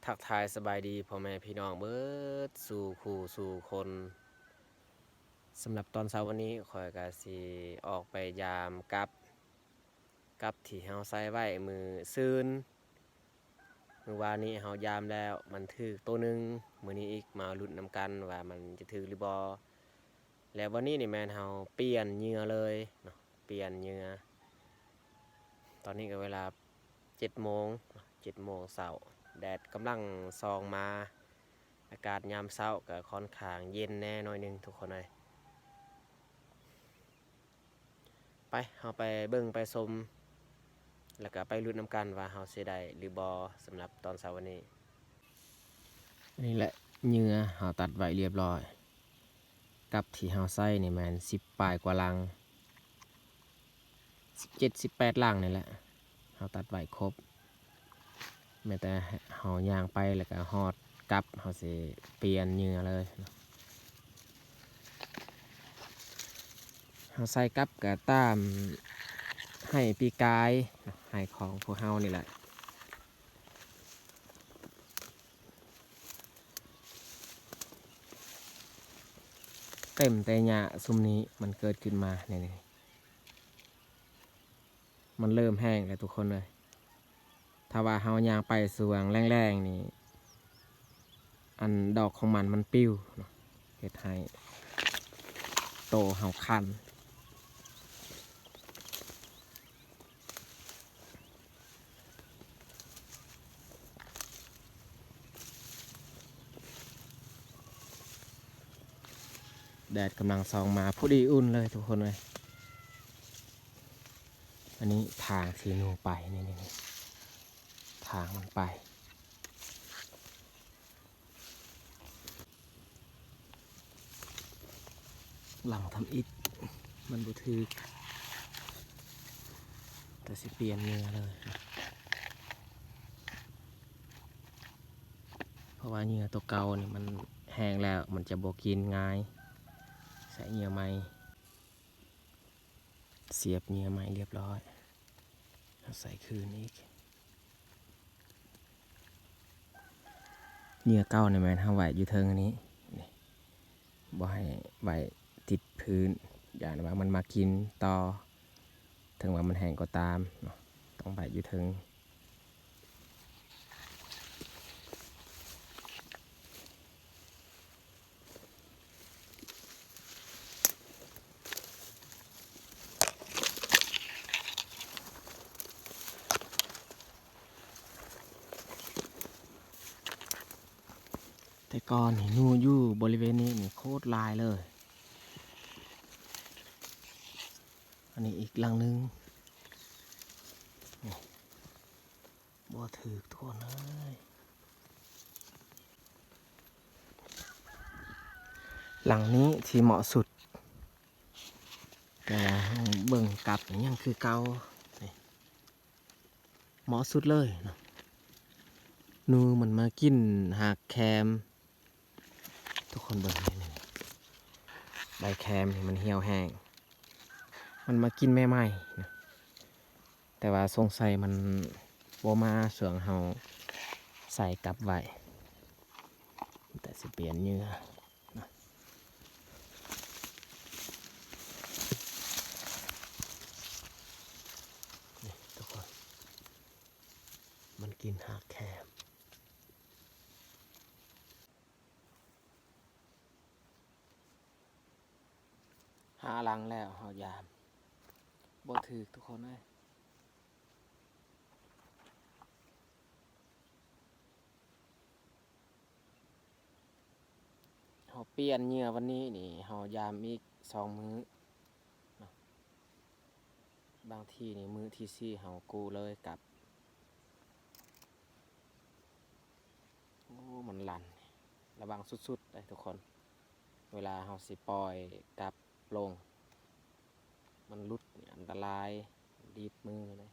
ທັກທາຍສະບາຍດີພໍ່ແມ່ພີ່ນ້ອງເບິດສູ່ຄູ່ສູ່ຄົນ. ສຳລັບຕອນເຊົ້າວັນນີ້ ຂ້ອຍກະຊິອອກໄປຢາມກັບ ກັບທີ່ເຮົາໃສ່ໄວ້ມື້ຊືນ. ມື້ວານນີ້ເຮົາຢາມແລ້ວ ມັນຖືກໂຕໜຶ່ງ, ມື້ນີ້ອີກ ມາລຸ້ນນຳກັນວ່າມັນຈະຖືກຫຼືບໍ່. ແລ້ວວັນນີ້ນີ້ແມ່ນເຮົາປ່ຽນເຫຍື່ອເລີຍເນາະ, ປ່ຽນເຫຍື່ອ. ຕອນນີ້ກໍເວລາເຈັດໂມງ, ເຈັດໂມງເຊົ້າ, ແດດກຳລັງສ່ອງມາ. ອາກາດຍາມເຊົ້າກໍຄ່ອນຂ້າງເຢັນແດ່ໜ້ອຍໜຶ່ງທຸກຄົນເອີຍ. ໄປ ເຮົາໄປເບິ່ງໄປຊົມ ແລ້ວກໍໄປລຸ້ນນຳກັນວ່າເຮົາຊິໄດ້ຫຼືບໍ່ ສຳລັບຕອນເຊົ້າວັນນີ້. ນີ້ແຫຼະ ເຫຍື່ອເຮົາຕັດໄວ້ລຽບລ້ອຍ, ກັບທີ່ເຮົາໃສ່ນີ້ແມ່ນສິບປາຍກວ່າຫຼັງ, ສິບເຈັດ ສິບແປດຫຼັງນີ້ແຫຼະ ເຮົາຕັດໄວ້ຄົບ. ແມ່ນແຕ່ເຮົາຍ່າງໄປແລ້ວກໍຮອດກັບ ເຮົາຊິປ່ຽນເຫຍື່ອເລີຍ. ເຮົາໃສ່ກັບກໍຕາມໄຮ່ປີກາຍ, ໄຮ່ຂອງພວກເຮົານີ້ແຫຼະ. ເຕັມແຕ່ຫຍ້າຊຸມນີ້ ມັນເກີດຂຶ້ນມານີ້ ນີ້ ມັນເລີ່ມແຫ້ງແລ້ວທຸກຄົນເອີຍ. ຖ້າວ່າເຮົາຍ່າງໄປຊ່ວງແລງໆນີ້ ອັນດອກຂອງມັນ ມັນປິວເນາະ, ເຮັດໃຫ້ໂຕເຮົາຄັນ. ແດດກຳລັງສ່ອງມາ ພໍດີອຸ່ນເລີຍທຸກຄົນເອີຍ. ອັນນີ້ທາງທີ່ໜູໄປ ນີ້ ນີ້ ນີ້ ທາງມັນໄປ. ຫຼັງທຳອິດມັນບໍ່ຖືກ ແຕ່ຊິປ່ຽນເຫຍື່ອເລີຍ ເພາະວ່າເຫຍື່ອໂຕເກົ່ານີ້ມັນແຫ້ງແລ້ວ ມັນຈະບໍ່ກິນງ່າຍ. ໃສ່ເຫຍື່ອໃໝ່ ສຽບເຫຍື່ອໃໝ່ລຽບລ້ອຍ ເອົາໃສ່ຄືນອີກ. ເຫຍື່ອເກົ່ານີ້ແມ່ນເຮົາໄວ້ຢູ່ເທິງອັນນີ້ ນີ້ ບໍ່ໃຫ້ໄວ້ຕິດພື້ນ ຢ້ານວ່າມັນມາກິນຕໍ່ ເຖິງວ່າມັນແຫ້ງກໍຕາມເນາະ, ຕ້ອງໄວ້ຢູ່ເທິງ. ແຕ່ກ່ອນນີ້ໜູຢູ່ບໍລິເວນນີ້ນີ້ໂຄດຫຼາຍເລີຍ. ອັນນີ້ອີກຫຼັງໜຶ່ງ ນີ້ ບໍ່ຖືກທຸກຄົນເອີຍ. ຫຼັງນີ້ທີ່ເໝາະສຸດ ແຕ່ວ່າເຮົາເບິ່ງກັບນີ້ຍັງຄືເກົ່າ ນີ້ ເໝາະສຸດເລີຍເນາະ. ໜູມັນມາກິນຮາກແຄມ ທຸກຄົນເບິ່ງນີ້ ນີ້ ໃບແຄມນີ້ມັນຫ່ຽວແຫ້ງ ມັນມາກິນໃໝ່ໆນະ. ແຕ່ວ່າສົງໄສມັນບໍ່ມາຊ່ວງເຮົາໃສ່ກັບໄວ້ ແຕ່ຊິປ່ຽນເຫຍື່ອນະ. ນີ້ທຸກຄົນ ມັນກິນຮາກແຄມ. ຫ້າຫຼັງແລ້ວເຮົາຢາມ ບໍ່ຖືກທຸກຄົນເອີຍ. ເຮົາປ່ຽນເຫຍື່ອວັນນີ້ນີ້ ເຮົາຢາມອີກສອງມື້ເນາະ. ບາງທີນີ້ມື້ທີສີ່ເຮົາກູ້ເລີຍກັບ. ໂອ້ ມັນລັນ ລະວັງສຸດໆເດ້ທຸກຄົນ. ເວລາເຮົາຊິປ່ອຍກັບລົງ ມັນຫຼຸດນີ້ອັນຕະລາຍ ດີດມືເລີຍ.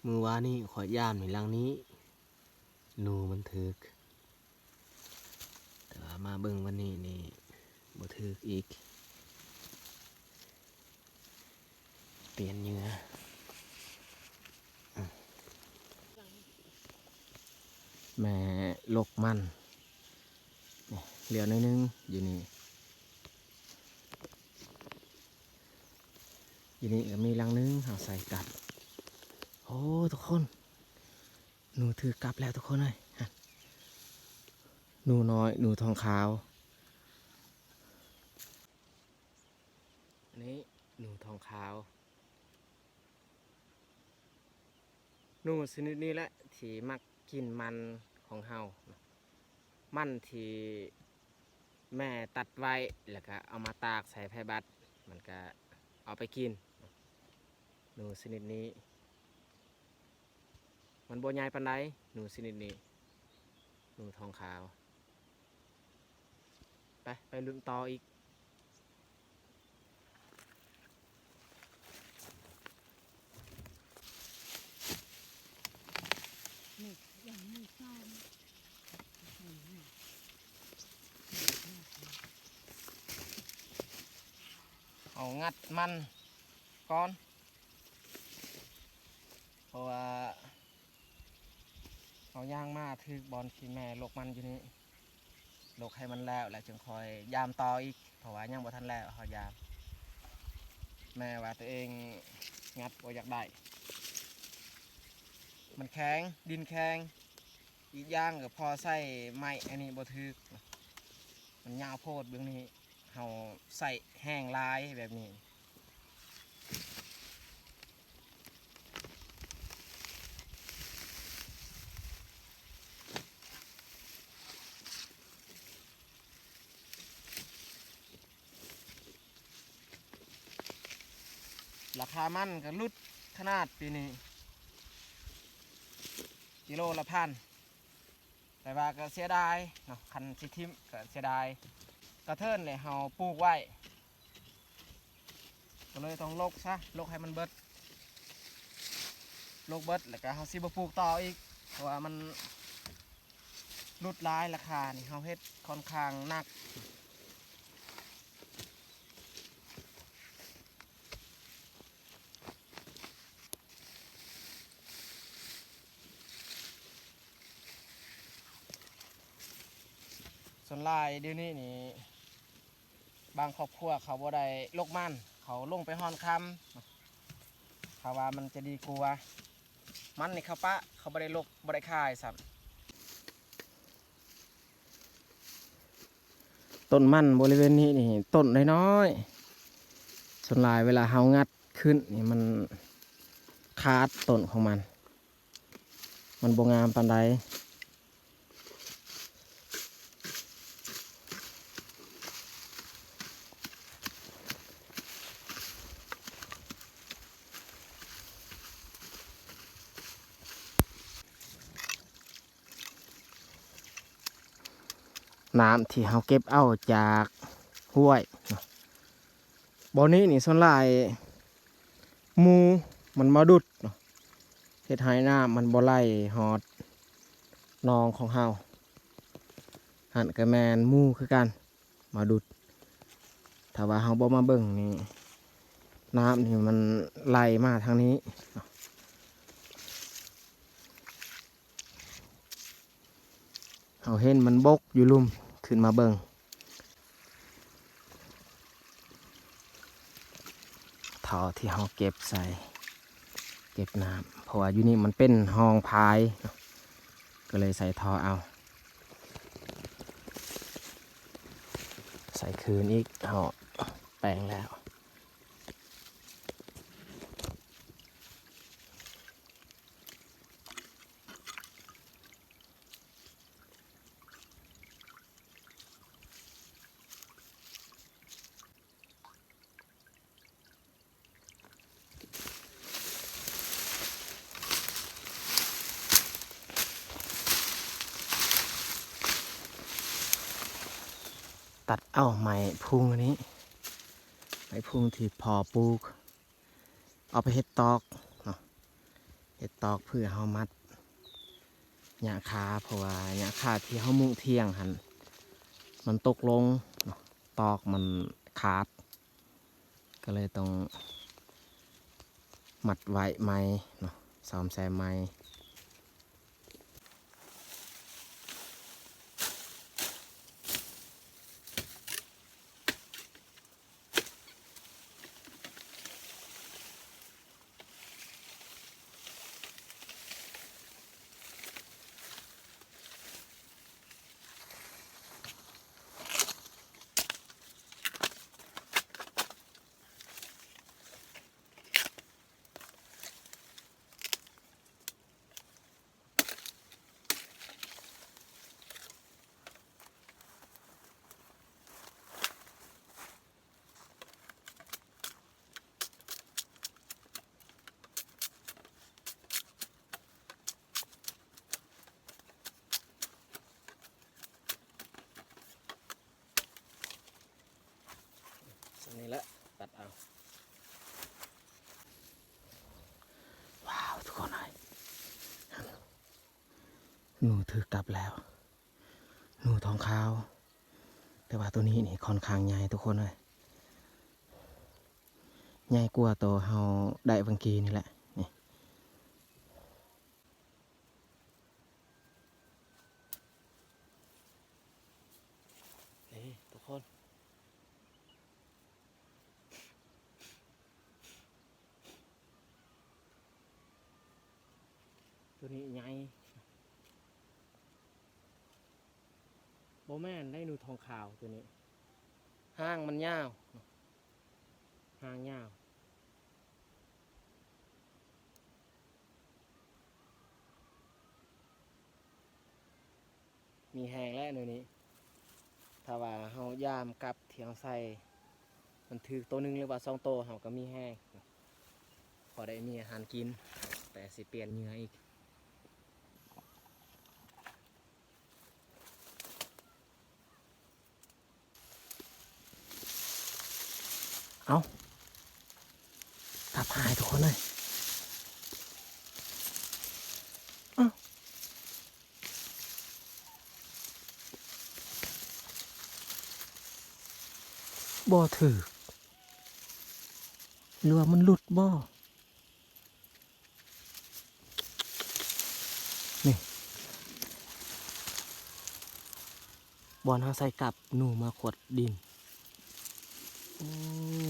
ມື້ວານນີ້ຂ້ອຍຢາມໃນຫຼັງນີ້ ໜູມັນຖືກ ແຕ່ວ່າມາເບິ່ງວັນນີ້ນີ້ບໍ່ຖືກອີກ ປ່ຽນເຫຍື່ອ ແມ່ຫຼົກມັນ ນີ້ ເຫຼືອໜ້ອຍໜຶ່ງຢູ່ນີ້ ຢູ່ນີ້ກໍມີຫຼັງໜຶ່ງ ເຮົາໃສ່ກັບ ໂອ້ ທຸກຄົນ ໜູຖືກກັບແລ້ວທຸກຄົນເອີຍ ຫະ ໜູນ້ອຍ ໜູທອງຂາວ ອັນນີ້ໜູທອງຂາວ ໜູຊະນິດນີ້ແຫຼະທີ່ມັກກິນມັນຂອງເຮົາ ມັນທີ່ແມ່ຕັດໄວ້ ແລ້ວກະເອົາມາຕາກໃສ່ໄຟບັດ ມັນກະເອົາໄປກິນ ໜູຊະນິດນີ້ ມັນບໍ່ໃຫຍ່ປານໃດ ໜູຊະນິດນີ້ ໜູທອງຂາວ ໄປ ໄປລຸ້ນຕໍ່ອີກ ເຮົາງັດມັນກ່ອນ ເພາະວ່າເຮົາຍ່າງມາຖືກບ່ອນທີ່ແມ່ຫຼົກມັນຢູ່ນີ້ ຫຼົກໃຫ້ມັນແລ້ວ ແລ້ວຈຶ່ງຄ່ອຍຢາມຕໍ່ອີກ ເພາະວ່າຍັງບໍ່ທັນແລ້ວ ເຮົາຢາມ ແມ່ວ່າຕົວເອງງັດບໍ່ຢາກໄດ້ ມັນແຂງ ດິນແຂງ ອີກຢ່າງກໍພໍໃຊ້ໄມ້ອັນນີ້ບໍ່ຖືກ ມັນຍາວໂພດເບື້ອງນີ້ ເຮົາໃຊ້ແຮງຫຼາຍແບບນີ້ ລາຄາມັນກໍຫຼຸດຂະໜາດປີນີ້ ກິໂລລະພັນ ແຕ່ວ່າກໍເສຍດາຍເນາະ ຄັນຊິຖິ້ມກໍເສຍດາຍ ກະເທີນແຫຼະເຮົາປູກໄວ້ ກໍເລີຍຕ້ອງຫຼົກຊະ ຫຼົກໃຫ້ມັນເບິດ ຫຼົກເບິດ ແລ້ວກໍເຮົາຊິບໍ່ປູກຕໍ່ອີກ ເພາະວ່າມັນຫຼຸດຫຼາຍ ລາຄານີ້ເຮົາເຮັດຂ້ອນຂ້າງໜັກ. ສ່ວນຫຼາຍດຽວນີ້ນີ້ ບາງຄອບຄົວເຂົາບໍ່ໄດ້ຫຼົກມັນ ເຂົາຫຼົງໄປຮ່ອນຄຳ ເຂົາວ່າມັນຈະດີກວ່າ ມັນນີ້ເຂົາປະ ເຂົາບໍ່ໄດ້ຫຼົກ ບໍ່ໄດ້ຂາຍຊ້ຳ. ຕົ້ນມັນບໍລິເວນນີ້ນີ້ ຕົ້ນນ້ອຍໆ ສ່ວນຫຼາຍເວລາເຮົາງັດຂຶ້ນນີ້ ມັນຂາດຕົ້ນຂອງມັນ ມັນບໍ່ງາມປານໃດ. ນ້ຳທີ່ເຮົາເກັບເອົາຈາກຫ້ວຍເນາະ ບ່ອນນີ້ນີ້ສ່ວນຫຼາຍໝູມັນມາດຸດເນາະ ເຮັດໃຫ້ນ້ຳມັນບໍ່ໄຫຼຮອດໜອງຂອງເຮົາ ຫັ້ນກໍແມ່ນໝູຄືກັນ ມາດຸດ ຖ້າວ່າເຮົາບໍ່ມາເບິ່ງນີ້ ນ້ຳນີ້ມັນໄຫຼມາທາງນີ້ ເຮົາເຫັນມັນບົກຢູ່ລຸ່ມ ຂຶ້ນມາເບິ່ງ ທໍ່ທີ່ເຮົາເກັບໃສ່ ເກັບນ້ຳ ເພາະວ່າຢູ່ນີ້ມັນເປັນຮ່ອງພາຍເນາະ ກໍເລີຍໃສ່ທໍ່ເອົາ ໃສ່ຄືນອີກ ເຮົາແປງແລ້ວ. ຕັດເອົາໄມ້ພຸງອັນນີ້ ໄມ້ພຸງທີ່ພໍ່ປູກ ເອົາໄປເຮັດຕອກເນາະ ເຮັດຕອກເພື່ອເຮົາມັດຫຍ້າຄາ ເພາະວ່າຫຍ້າຄາທີ່ເຮົາມຸທຽງຫັ້ນ ມັນຕົກລົງເນາະ ຕອກມັນຂາດ ກໍເລີຍຕ້ອງມັດໄວ້ໃໝ່ເນາະ ສ້ອມແຊມໃໝ່. ສ່ຳນີ້ແຫຼະ ຕັດເອົາ. ວ້າວ ທຸກຄົນເອີຍ ໜູຖືກກັບແລ້ວ ໜູທອງຂາວ ແຕ່ວ່າໂຕນີ້ນີ້ຄ່ອນຂ້າງໃຫຍ່ທຸກຄົນເອີຍ ໃຫຍ່ກວ່າໂຕເຮົາໄດ້ຫວ່າງກີ້ນີ້ແຫຼະ ນີ້. ນີ້ທຸກຄົນ ໂຕນີ້ໃຫຍ່ ບໍ່ແມ່ນໄດ໋ ໜູທອງຂາວໂຕນີ້ ຫາງມັນຍາວ ຫາງຍາວ. ມີແຮງແຫຼະໜູນີ້ ຖ້າວ່າເຮົາຢາມກັບທີ່ເຮົາໃສ່ ມັນຖືກໂຕໜຶ່ງ ຫຼືວ່າສອງໂຕ ເຮົາກໍມີແຮງ ພໍໄດ້ມີອາຫານກິນ ແຕ່ຊິປ່ຽນເຫຍື່ອອີກ. ເອົ້າ ກັບຫາຍທຸກຄົນເອີຍ ເອົ້າ ບໍ່ຖືກ ຫຼືວ່າມັນຫຼຸດບໍ່? ນີ້ ບ່ອນເຮົາໃສ່ກັບໜູມາຂວດດິນ. ໂອ້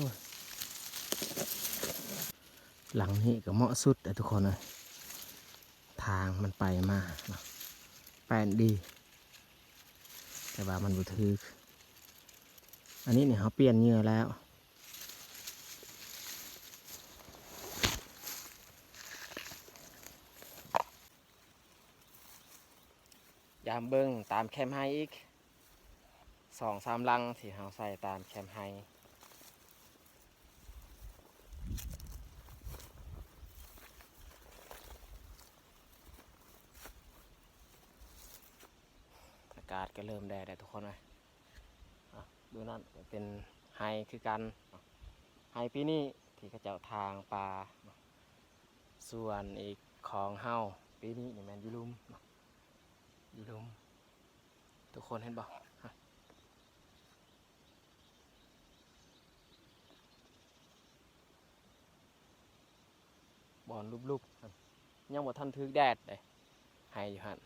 ຍ ຫຼັງນີ້ກໍເໝາະສຸດແຫຼະທຸກຄົນເອີຍ ທາງມັນໄປມາເນາະ ແປ້ນດີ ແຕ່ວ່າມັນບໍ່ຖືກ. ອັນນີ້ນີ້ເຮົາປ່ຽນເຫຍື່ອແລ້ວ. ຢາມເບິ່ງຕາມແຄມໄຮ່ອີກ ສອງສາມຫຼັງທີ່ເຮົາໃສ່ຕາມແຄມໄຮ່. ອາກາດກໍເລີ່ມແດດແລ້ວທຸກຄົນເອີຍ. ອາ ເບື້ອງນັ້ນກໍເປັນໄຮ່ຄືກັນ. ໄຮ່ປີນີ້ທີ່ເຂົາເຈົ້າຖາງປາ. ສ່ວນອີກຂອງເຮົາປີນີ້ນີ້ແມ່ນຢູ່ລຸ່ມເນາະ ຢູ່ລຸ່ມ ທຸກຄົນເຫັນບໍ່? ບ່ອນລຸບໆ ຍັງບໍ່ທັນຖືກແດດເດ້ ໄຮ່ຢູ່ຫັ້ນ.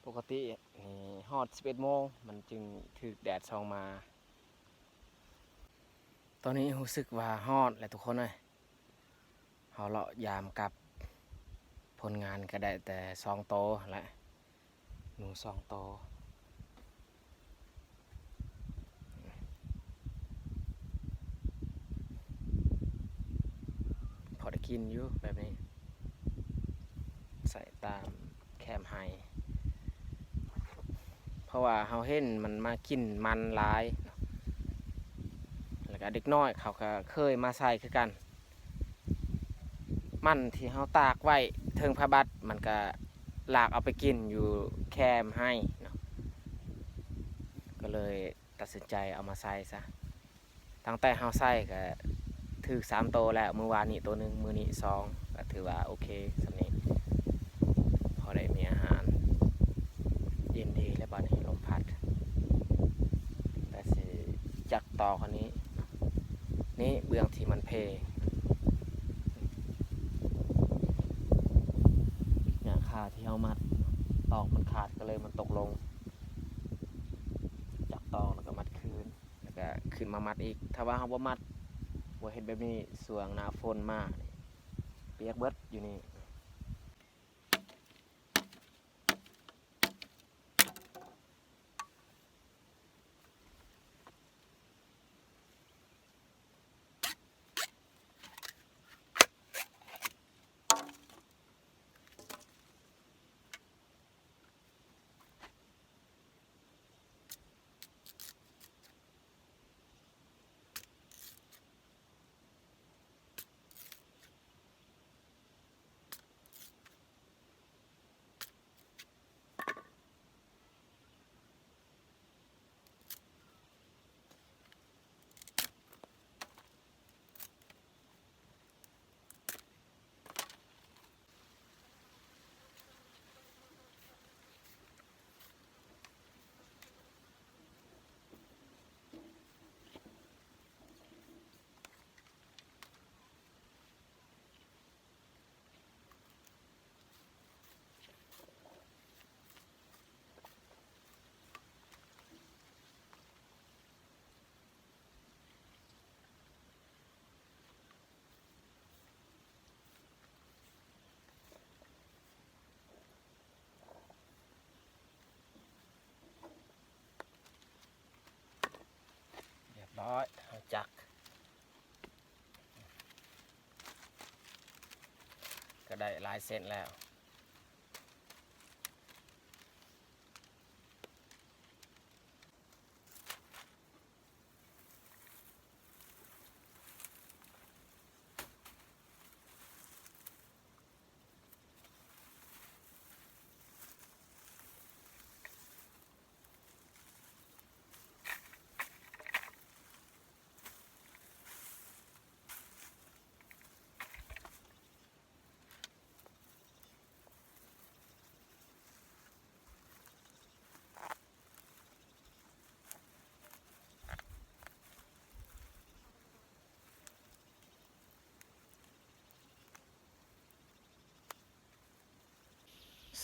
ປົກກະຕິນີ້ຮອດສິບເອັດໂມງ ມັນຈຶ່ງຖືກແດດສ່ອງມາ. ຕອນນີ້ຮູ້ສຶກວ່າຮ້ອນແຫຼະທຸກຄົນເອີຍ. ເຮົາເລາະຢາມກັບ ຜົນງານກໍໄດ້ແຕ່ສອງໂຕຫັ້ນແຫຼະ ໜູສອງໂຕ. ພໍໄດ້ກິນຢູ່ແບບນີ້ ໃສ່ຕາມແຄມໄຮ່ ເພາະວ່າເຮົາເຫັນມັນມາກິນມັນຫຼາຍ ແລ້ວກະເດັກນ້ອຍເຂົາກະເຄີຍມາໃສ່ຄືກັນ. ມັນທີ່ເຮົາຕາກໄວ້ເທິງຜ້າບັດ ມັນກະລາກເອົາໄປກິນຢູ່ແຄມໄຮ່ເນາະ ກໍເລີຍຕັດສິນໃຈເອົາມາໃສ່ຊະ. ຕັ້ງແຕ່ເຮົາໃສ່ກະຖືກສາມໂຕແລ້ວ ມື້ວານນີ້ໂຕໜຶ່ງ ມື້ນີ້ສອງ ກະ ຖືວ່າໂອເຄສ່ຳນີ້ ພໍໄດ້ມີອາຫານ ເຢັນດີແລ້ວບາດນີ້ ລົມພັດ ແຕ່ຊິຈັກຕອກອັນນີ້ ນີ້ເບື້ອງທີ່ມັນເພ ຫຍ້າຄາທີ່ເຮົາມັດ ຕອກມັນຂາດ ກໍເລີຍມັນຕົກລົງ ຈັກຕອກແລ້ວກໍມັດຄືນ ແລ້ວກໍຂຶ້ນມາມັດອີກ. ຖ້າວ່າເຮົາບໍ່ມັດ ບໍ່ເຮັດແບບນີ້ ຊ່ວງໜ້າຝົນມານີ້ ປຽກເບິດຢູ່ນີ້. ຮຽບຮ້ອຍ ເຮົາຈັກ ກໍໄດ້ຫຼາຍເສັ້ນແລ້ວ.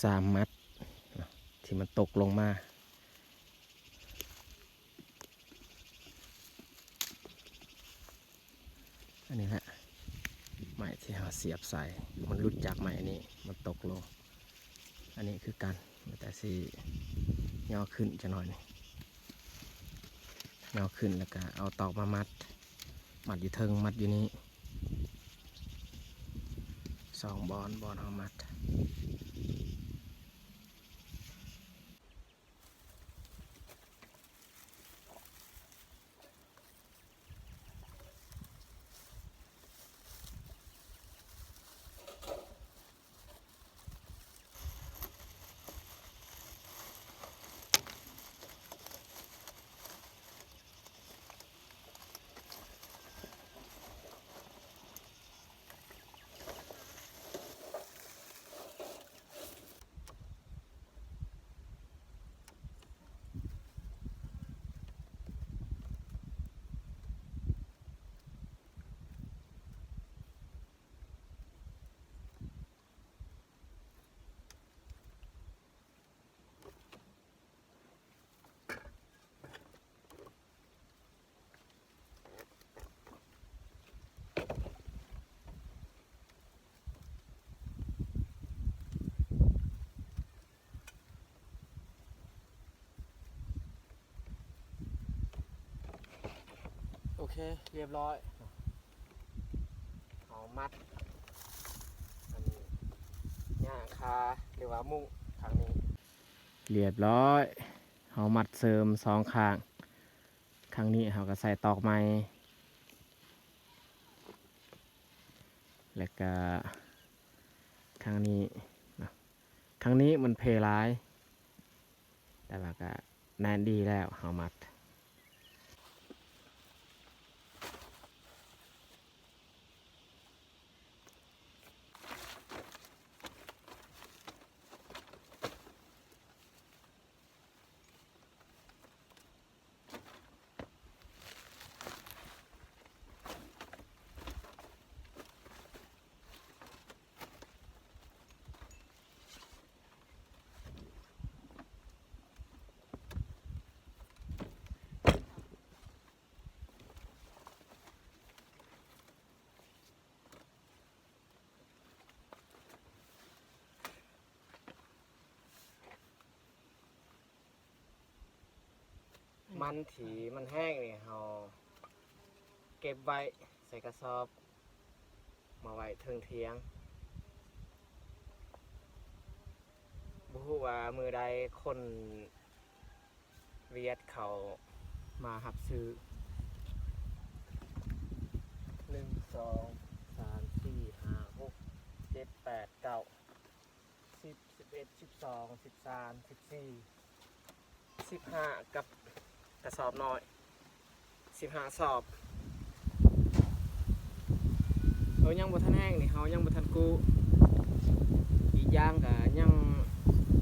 ສາມມັດເນາະ ທີ່ມັນຕົກລົງມາ. ອັນນີ້ແຫຼະ ໄມ້ທີ່ເຮົາສຽບໃສ່ ມັນຫຼຸດຈາກໄມ້ອັນນີ້ ມັນຕົກລົງ. ອັນນີ້ຄືກັນ ແຕ່ຊິຍໍຂຶ້ນຈັກໜ້ອຍນີ້ ຍໍຂຶ້ນ ແລ້ວກະເອົາຕອກມາມັດ ມັດຢູ່ເທິງ ມັດຢູ່ນີ້ ສອງບ່ອນ ບ່ອນເຮົາມັດ. ໂອເຄ ຮຽບຮ້ອຍ ເຮົາມັດ ອັນນີ້ ຫຍ້າຄາ ຫຼືວ່າມຸ້ງຂ້າງນີ້ ຮຽບຮ້ອຍ ເຮົາມັດເສີມສອງຂ້າງ ຂ້າງນີ້ເຮົາກໍໃສ່ຕອກໃໝ່ ແລ້ວກໍຂ້າງນີ້ເນາະ ຂ້າງນີ້ມັນເພຫຼາຍ ແຕ່ວ່າກໍແໜ້ນດີແລ້ວ ເຮົາມັດ. ອັນທີ່ມັນແຫ້ງນີ້ ເຮົາເກັບໄວ້ໃສ່ກະສອບ ມາໄວ້ເທິງຖຽງ. ບໍ່ຮູ້ວ່າມື້ໃດຄົນຫວຽດເຂົາມາຮັບຊື້. ໜຶ່ງ ສອງ ສາມ ສີ່ ຫ້າ ຫົກ ເຈັດ ແປດ ເກົ້າ ສິບ ສິບເອັດ ສິບສອງ ສິບສາມ ສິບສີ່ ສິບຫ້າ ກັບກະສອບນ້ອຍ ສິບຫ້າສອບ. ໂຕຍັງບໍ່ທັນແຫ້ງນີ້ ເຮົາຍັງບໍ່ທັນກູ້. ອີກຢ່າງກະຍັງ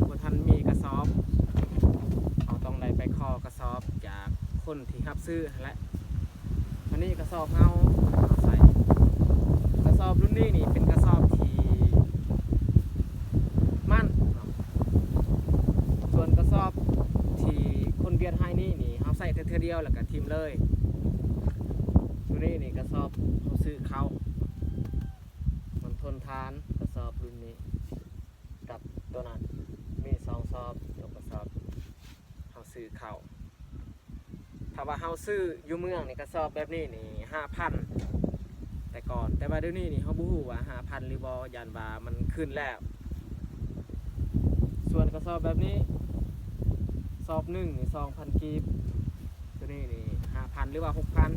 ບໍ່ທັນມີກະສອບ ເຮົາຕ້ອງໄດ້ໄປຂໍກະສອບຈາກຄົນທີ່ຮັບຊື້ຫັ້ນແຫຼະ. ອັນນີ້ກະສອບເຮົາ ເຮົາໃສ່ກະສອບລຸ້ນນີ້ນີ້ ເປັນກະສອບທີ່ໝັ້ນເນາະ. ສ່ວນກະສອບທີ່ຄົນຫວຽດໃຫ້ນີ້ນີ້ ເຮົາໃສ່ແຕ່ເທື່ອດຽວແລ້ວກະຖິ້ມເລີຍ. ໂຕນີ້ນີ້ກະສອບເຮົາຊື້ເຂົ້າ ມັນທົນທານ ກະສອບລຸ້ນນີ້ ກັບໂຕນັ້ນ ມີສອງສອບ ໂຕກະສອບເຮົາຊື້ເຂົ້າ. ຖ້າວ່າເຮົາຊື້ຢູ່ເມືອງນີ້ ກະສອບແບບນີ້ນີ້ ຫ້າພັນ ແຕ່ກ່ອນ, ແຕ່ວ່າດຽວນີ້ນີ້ ເຮົາບໍ່ຮູ້ວ່າຫ້າພັນຫຼືບໍ່ ຢ້ານວ່າມັນຂຶ້ນແລ້ວ. ສ່ວນກະສອບແບບນີ້ ສອບໜຶ່ງນີ້ ສອງພັນກີບ, ໂຕນີ້ນີ້ ຫ້າພັນ ຫຼືວ່າ ຫົກພັນ.